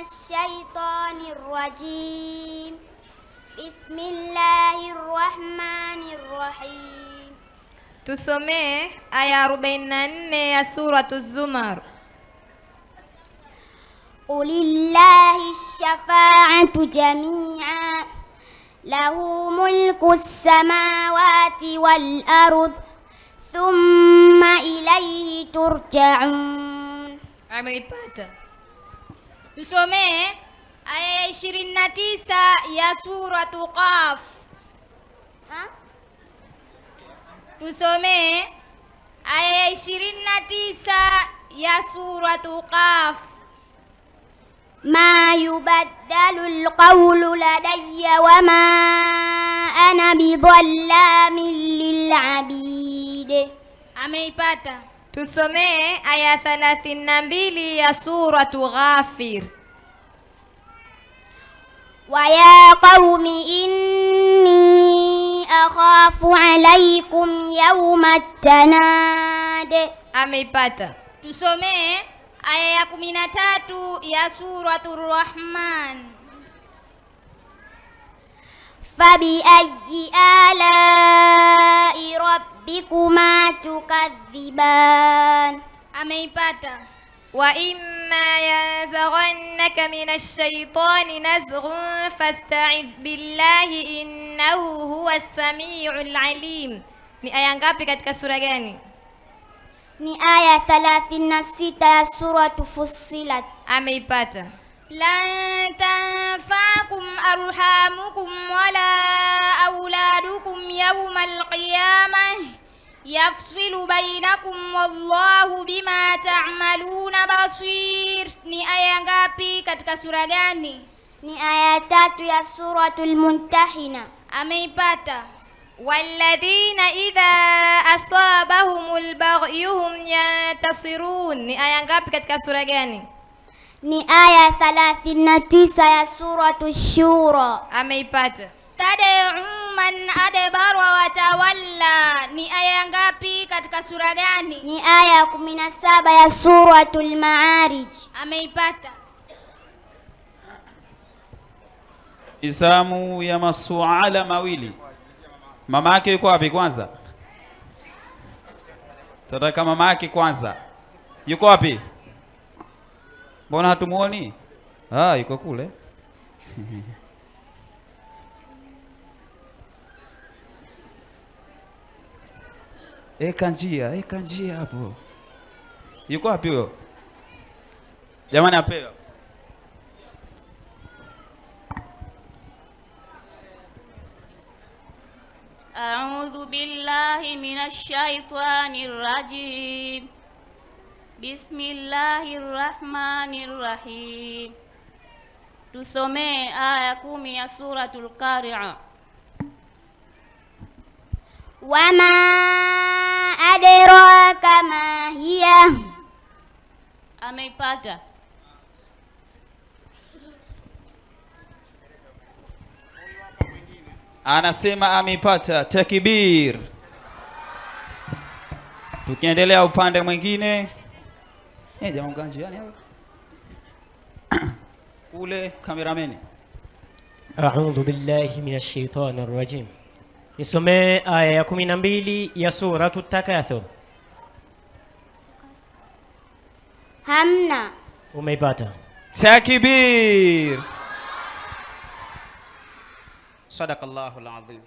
الشيطان الرجيم. بسم الله الرحمن الرحيم. Tusomee aya 44 ya Suratu Zumar. قل لله الشفاعة جميعا له ملك السماوات والأرض ثم إليه ترجعون. Ameipata. Tusomee aya ya 29 ya Suratu Qaf. Ha? Tusomee aya ya 29 ya Suratu Qaf. ما يبدل القول لدي وما أنا بظلام للعبيد. Ameipata. Tusomee aya 32 ya Suratu Ghafir. ويا قوم إني أخاف عليكم يوم التناد. Ameipata. Tusomee aya ya 13 ya Suratu Rahman. فبأي آلاء ربكما تكذبان؟ Ameipata. وإما ينزغنك من الشيطان نزغ فاستعذ بالله إنه هو السميع العليم. Ni aya ngapi katika sura gani? Ni aya 36 ya Suratu Fussilat. Ameipata. لن تنفعكم أرحامكم ولا أولادكم يوم القيامة يفصل بينكم والله بما تعملون بصير. Ni aya ngapi katika sura gani? Ni aya 3 ya Suratul Mumtahina. Ameipata. والذين إذا أصابهم البغي هم ينتصرون. Ni aya ngapi katika sura gani? Ni aya 39 ya Suratu Shura. Ameipata. تدعو من أدبر وتولى. Ni aya ngapi katika sura gani? Ni aya 17 ya Suratul Maarij. Ameipata. Izamu ya masuala mawili. Mama yake yuko wapi kwanza? Tataka mama yake kwanza. Yuko wapi? Mbona hatumuoni? Ah, yuko kule. Eka njia, eka njia hapo. Yuko wapi huyo? Jamani apewe. أعوذ بالله من الشيطان الرجيم بسم الله الرحمن الرحيم. Tusomee aya 10 ya Suratul Qari'a. وما أدراك ما هي. Ameipata. Anasema ameipata. Takbir. Tukiendelea upande mwingine. Jamaa mganji yani hapa. Kule kamerameni. A'udhu billahi minash shaitani rajim. Nisomee aya ya 12 ya Suratu Takathur. Hamna. Umeipata. Takbir. Sadaqallahu alazim.